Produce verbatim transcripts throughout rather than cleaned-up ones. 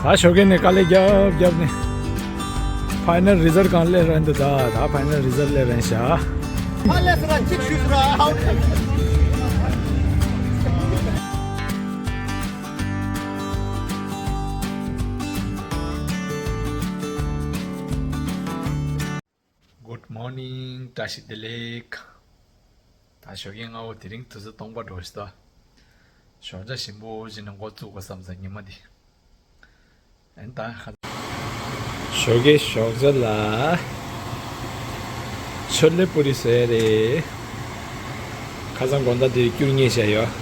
ད་ཞོགས་ཀས་ནས་དཀའ་ལས་རྒྱབ་རྒྱབ་ནས་ཕའི་ནལ་རི་ཛལ་གང་སླེབས་རན་འདུག་ད་ད་ཕའི་ནལ་རི་ཛལ་སླེབས་རན་ཤག་ཕ་ལེ་སི་ར་གཅིག་ཞུས་སུ་ར། Good morning. བཀྲ་ཤིས་བདེ་ལེགས། ད་ཞོགས་ཀས་སྔ་པོ་དེ་རིང་དུས་ཚོད་སྟོང་པ་འགྲོ་ཤི་ད། ཞོགས་ཇ་ཞིམ་པོ་བྱས་ནས་འགོ་བཙུགས་དགོས་བསམ་ས་ཉི་མ་འདི། ཨན་ད་ཁ། ཞོགས་ཀས་ཞོགས་ཇ་ལ་ཆོ་ལེ་པུ་རི་བཟོས་རེད། ཁ་སང་དགོང་དག་དེ་སྐྱུར་ཉེ་བྱས་ཡོད།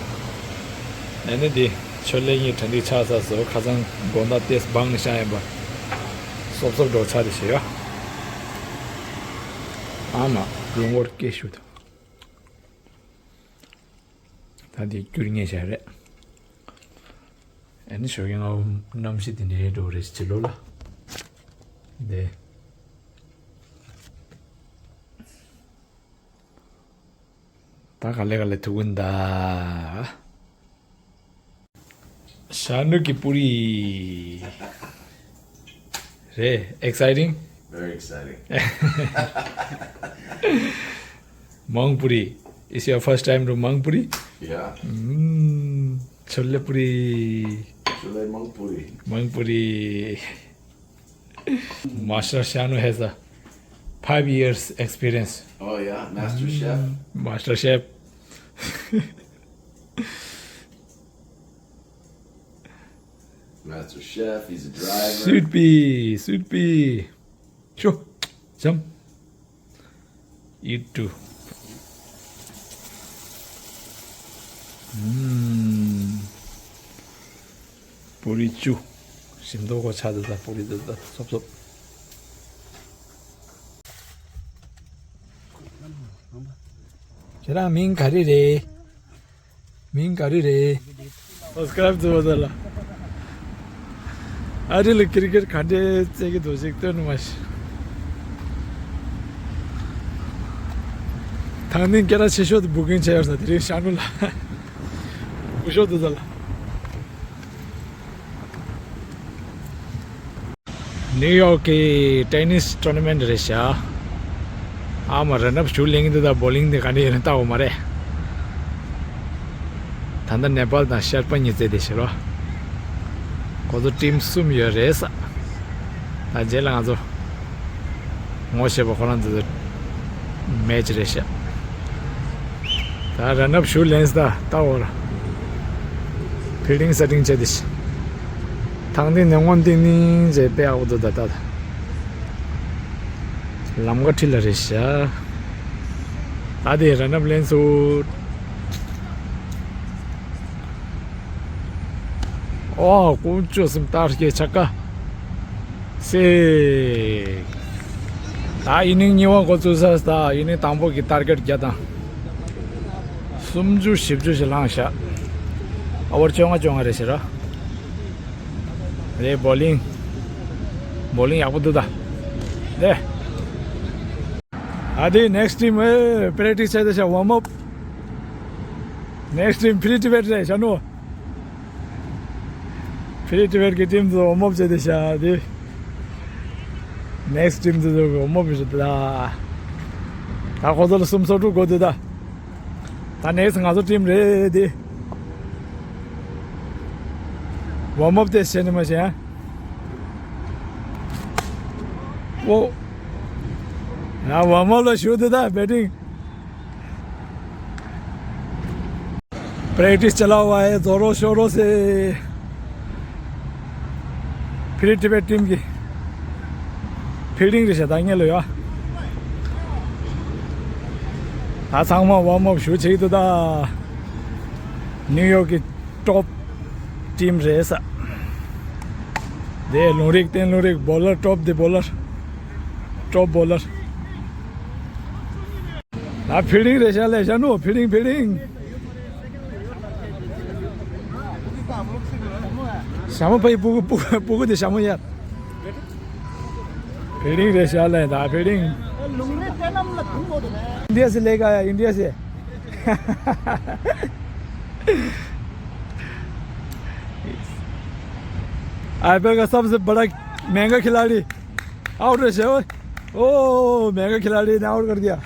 ཨ་ནི་འདི་ཆོ་ལེ་གཉིས་གྲ་འགྲིག་ཆགས་ཚར་སོང་། ཁ་སང་དགོང་དག་ཏེས་སྦང་ནས་བཞག་ཡིན་པ། སོབ་སོབ་འགྲོ་ཆགས་དེ་བྱས་ཡོད། ཨ་མ་རུ་ངོར་སྐད་ཞུ་དང་། ད་འདི་སྐྱུར་ཉེ་བྱས་རེད། ཨ་ནི་ཞོགས་ཀས་སྔ་པོ་གནམ་གཤིས་དེ་འདྲའི་འགྲོ་རེད་ཕྱི་ལོགས་ལ། འདི། ད་ག་ལེ་ག་ལེ་ཐུག་གིན་ད། ཤ་ནུ་གི་པུ་རི། རེད། Exciting? Very exciting. མང་པུ་རི། It's your first time to མང་པུ་རི? Yeah. ཆོ་ལེ་པུ་རི། ཆོ་ལེ་མང་པུ་རི། མང་པུ་རི། Master Shanu has a five years experience. Oh yeah, master chef. Master chef. Master chef, he's a driver. Should be, should be. Sure. Jump. You too. ཨུམ། པུ་རི་བཅུ། ཞིམ་མདོག་གོ་ཆགས་འདུག་ད་པུ་རི་འདུག་ད་སོབ་སོབ། ཁྱེད་རང་མིང་ག་རེ་རེད། མིང་ག་རེ་རེད། སབ་སི་ཀ་རབ་བཟོ་བ་ལ། ཨ་རི་ལ་ཀིར་ཀེར་ག་འདྲས་རྩེད་ཀྱི་འདུག་ཅིག་སྟོན་མ་ཤེས། ཐང་ནིང་སྐད་གྲགས་ཆེ་ཤོས་དེ་བུ་ཀིང་བྱས་ཡོད་ས་དེ་རིང་ཤ་ནུ་ལ། སྐུ་ཞབས་དུ་ཟ་ལ། ནིའུ་ཡོག་གི་ཏེ་ནིས་ཊོར་ན་མེན་ཊི་རེད་ཤག་ཨ་མ་ར་ནབ་ཞུ་ལེང་འདི་དང་བོ་ལིང་འདི་ག་འདྲ་ཡིན་ན་ལྟ་འོ་མ་རེད། ད་ལྟ་ནེ་པཱལ་དང་ཤར་པ་གཉིས་རྩེད་དེ་ཤི་རོ། ཁོ་ཚོ་ཊིམ་གསུམ་ཡོད་རེད་ས། ད་རྗེས་ལ་ང་ཚོ་ངོ་ཤེས་པ་ཁོ་རང་ཚོ་མེ་ཆི་རེད་ཤག་ད་ར་ནབ་ཞུ་ལེན་ས་ད་ལྟ་འོ་ར། ཕི་ལིང་སེ་ཊིང་བྱས་དེ་ཤི། ཐང་འདི་ནས་སྔོན་འདི་ནིང་ཟེར་དཔེ་ཨའུ་དོ་ད་ད། ལམ་ཁ་ཁྲི་ལ་རེད་ཤག་ད་དེ་ར་ནབ་ལེན་སུ། ཨོ་ཀུན་སྤྱོད་སེམས་ལྟར་སྐྱེ་ཆ་ཀ་སེ། ད་ཨི་ནིང་གཉིས་པ་འགོ་བཙུགས་ས་ད་ཨི་ནིང་དང་པོ་གི་ཊར་གེཊ་བརྒྱ་དང་། སུམ་ཅུ་བཞི་བཅུ་ཞིག་ལངས་ཤག་ཨ་བར་བཅོ་ལྔ་བཅོ་ལྔ་རེད་ཟེར་ར། རེད་བོ་ལིང་། བོ་ལིང་ཡག་པོ་འདུག་ད། རེད། ཨ་དེ་ནེག་སི་ཊིམ་ཨེ་པེ་རེག་ཊིས་བྱས་ཏེ་ཤག་ཝརམ་ཨབ། ནེག་སི་ཊིམ་ཕི་རི་ཊི་བེཊ་རེད་ཤག་ནོ། ཕི་རི་ཊི་བེཊ་གི་ཊིམ་ཚོ་ཝརམ་ཨབ་བྱས་ཏེ་ཤག་དེ། ནེག་སི་ཊིམ་ཚོ་ཝརམ་ཨབ་བྱས་ཏེ་ད། ད་ཁོ་ཚོ་ལ་སུམ་སོ་དྲུག་དགོས་འདུག་ད། ད་ནེག་སི་ང་ཚོ་ཊིམ་རེད་དེ། ཝརམ་ཨབ་དེ་བྱས་ནས་མ་བྱས་ཨ། ཨོ། ཡ་ཝརམ་ཨབ་ལ་ཞུ་འདུག་ད་བེ་ཊིང་། པེ་རེག་ཊིས་ཅ་ལ་བ་ཨེ་རྫོགས་རོགས་ཤོར་རོགས་སེ། ཕི་རི་ཊི་བེཊ་ཊིམ་གི་ཕི་ལིང་རེད་ཤག་ད་ངེད་ལ་ཡོད། ད་ཚང་མ་ཝརམ་ཨབ་ཞུ་བྱེད་ཀྱི་འདུག་ད། ནིའུ་ཡོག་གི་ཊོབ་ཊིམ་རེད་ས། དེ་ལུང་རིགས་བསྟན་ལུང་རིགས་བོ་ལར་ཊོབ་དེ་བོ་ལར། ཊོབ་བོ་ལར། ད་ཕི་ལིང་རེད་ཤག་ལས་ཤག་ནོ་ཕི་ལིང་ཕི་ལིང་། ཞྭ་མོ་ཕ་ཡི་སྤུ་གུ་སྤུ་གུ་སྤུ་གུ་དེ་ཞྭ་མོ་ཡ། ཕི་ལིང་རེད་ཤག་ལས་ད་ཕི་ལིང་། ཨིན་ཌི་ཡ་སི་ལས་ཀ་ཡ་ཨིན་ཌི་ཡ་སི། आईपीएल का सबसे बड़ा महंगा खिलाड़ी आउट रहे। ओ, महंगा खिलाड़ी ने आउट कर दिया।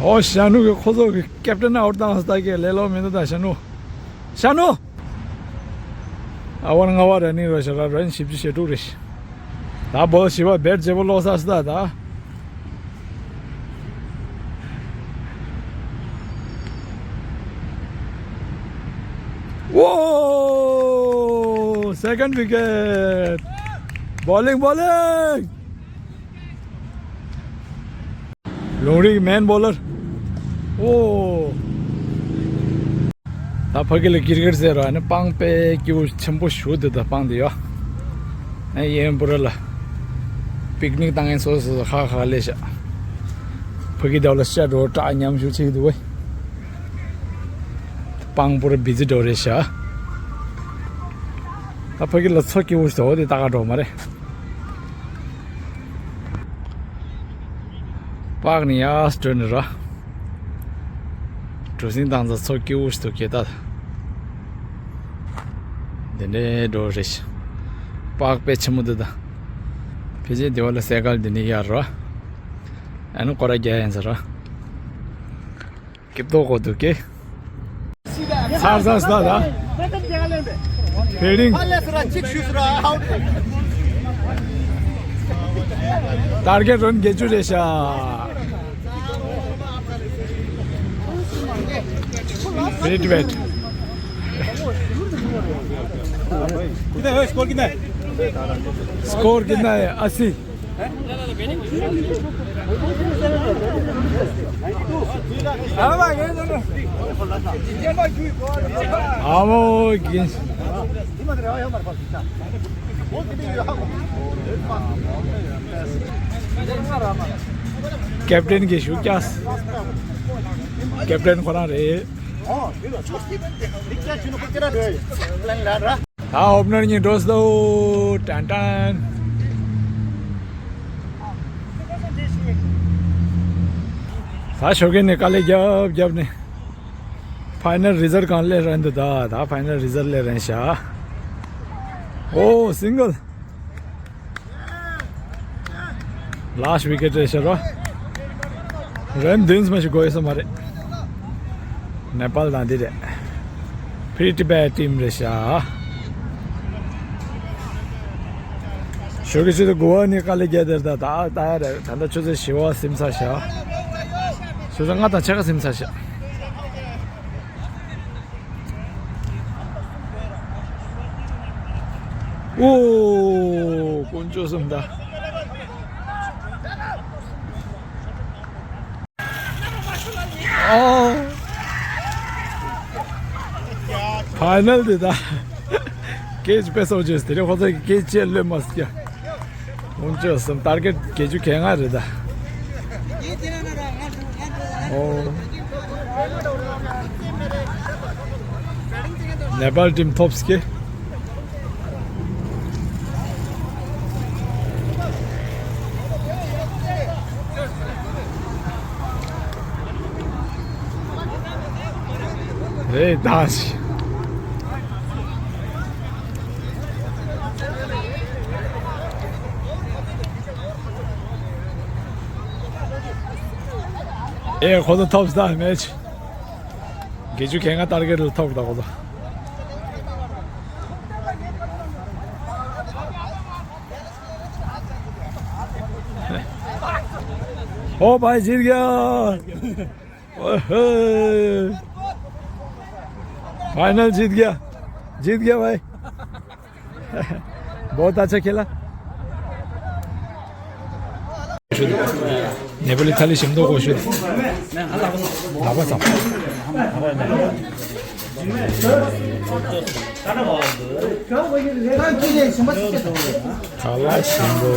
ओ, शानू के खोजो के कैप्टन आउट था, हंसता के ले लो, मैं तो था शानू। शानू। ཨ་ཝར་ལྔ་པ་རན་ནིང་རེད་ཤག་རན་བཞི་བཅུ་ཞེ་དྲུག་རེད་ཤག་ད་བོ་བཞི་པ་བེད་བརྗེ་པོ་ལོག་ས་སི་ད་ད། ཨོ། སེ་ཀན་ཝི་ཀེད། བོ་ལིང་བོ་ལིང་། ལུང་རིགས་མེན་བོ་ལར། ཨོ། ད་ཕ་གི་ལ་ཀིར་ཀེར་ཟེར་ར་ནི་སྤང་དཔེ་སྐྱིད་པོ་ཆེན་པོ་ཞུ་དེ་ད་སྤང་དེ་ཡོད། ཨ་ཡེན་པུ་ར་ལ། པིག་ནིག་བཏང་ཡིན་སོ་སོ་སོ་ཧ་ཧ་ལས་ཤག་ཕ་གི་དེ་ལ་ཤ་འགྲོ་དྲག་མཉམ་ཞུ་ཆེ་གི་འདུག་བས། སྤང་པུ་ར་བི་ཛི་འགྲོ་རེད་ཤག་ད་ཕ་གི་ལ་ཚོ་སྐྱིད་པོ་ཞིག་འདུག་དེ་ད་ག་འགྲོ་མ་རེད། པགས་ནི་ཡར་སྤྲོད་ནི་ར། གྲུ་གཟིངས་བཏང་ཙང་ཚོ་སྐྱིད་པོ་ཞིག་འདུག་སྐད་ད། འདི་འདྲའི་འགྲོ་རེད། པགས་དཔེ་ཆེན་མོ་འདི་ད། ཕལ་ཆེར་འདི་བ་ལ་སེ་ཀལ་འདི་ནི་ཡར་ར། ཨ་ནི་སྐོར་ར་རྒྱག་ཡིན་ཟེར་ར། སྐྱིད་པོ་གོ་འདུག་གེ། ཚར་ཚར་ས་ད། ཕེ་རིང་། ཏར་གེ་ཊི་རོན་བརྒྱད་ཅུ་རེད་ཤག་རེད་བེད། कितना है स्कोर कितना है? स्कोर कितना है? अस्सी। ཨ་མོ་གིན། ཀེབ་ཊན་གྱི་ཞུ་ཀྱག་ཀེབ་ཊན་ཁོ་རང་རེད། ད་ཨོབ་ནར་གཉིས་འགྲོ་སོང་། ཏན་ཏན། ད་ཞོགས་ཀས་ནས་དཀའ་ལས་རྒྱབ་རྒྱབ་ནས། ཕའི་ནལ་རི་ཛལ་གང་སླེབས་རན་འདུག་ད་ད་ཕའི་ནལ་རི་ཛལ་སླེབས་རན་ཤག་ཨོ་སིང་གལ། ལ་སི་ཊི་ཝི་ཀེ་ཊི་རེད་ཤག་རོ། རན་བདུན་ཙམ་ཞིག་དགོས་ཡོད་ས་མ་རེད། ནེ་པཱལ་དང་འདི་རེད། Pretty bad team རེད་ཤག་ཞོགས་ཀྱི་ཆུ་ཚོད་དགུ་པ་ནས་དཀའ་ལས་རྒྱག་དེར་ད་ད་ད་ཡ་རེད། ད་ལྟ་ཆུ་ཚོད་བཞི་པ་ཟིན་ཚར་ཤག་ཆུ་ཚོད་ལྔ་དང་ཕྱེད་ཀ་ཟིན་ཚར་ཤག་ཨོ། དཀོན་མཆོག་གསུམ་ད། ཨོ། ཕའི་ནལ་དེ་ད། ཀེ་ཆི་དཔེ་སོགས་བྱས་དེ་རིང་ཁོ་ཚོ་གི་ཀེ་ཆི་ལོས་མ་སྐྱ། དཀོན་མཆོག་གསུམ་ཏར་གེ་ཊི་བརྒྱད་ཅུ་གྱ་ལྔ་རེད་ད། ཨོ། ནེ་པཱལ་ཊིམ་ཐོབ་སྐྱེ། རེད་ད་ཤི། ཨེ་ཁོ་ཚོ་ཐོབ་སྟ་མེ་ཆི། བརྒྱད་ཅུ་གྱ་ལྔ་ཏར་གེ་ཊི་ལ་ཐོབ་ད་ཁོ་ཚོ། ओ भाई जीत गया। ओहो। फाइनल जीत गया। जीत गया भाई। बहुत अच्छा खेला। नेपाली थाली सिमदो को शुद्ध। लाबा सा। थाला सिमदो।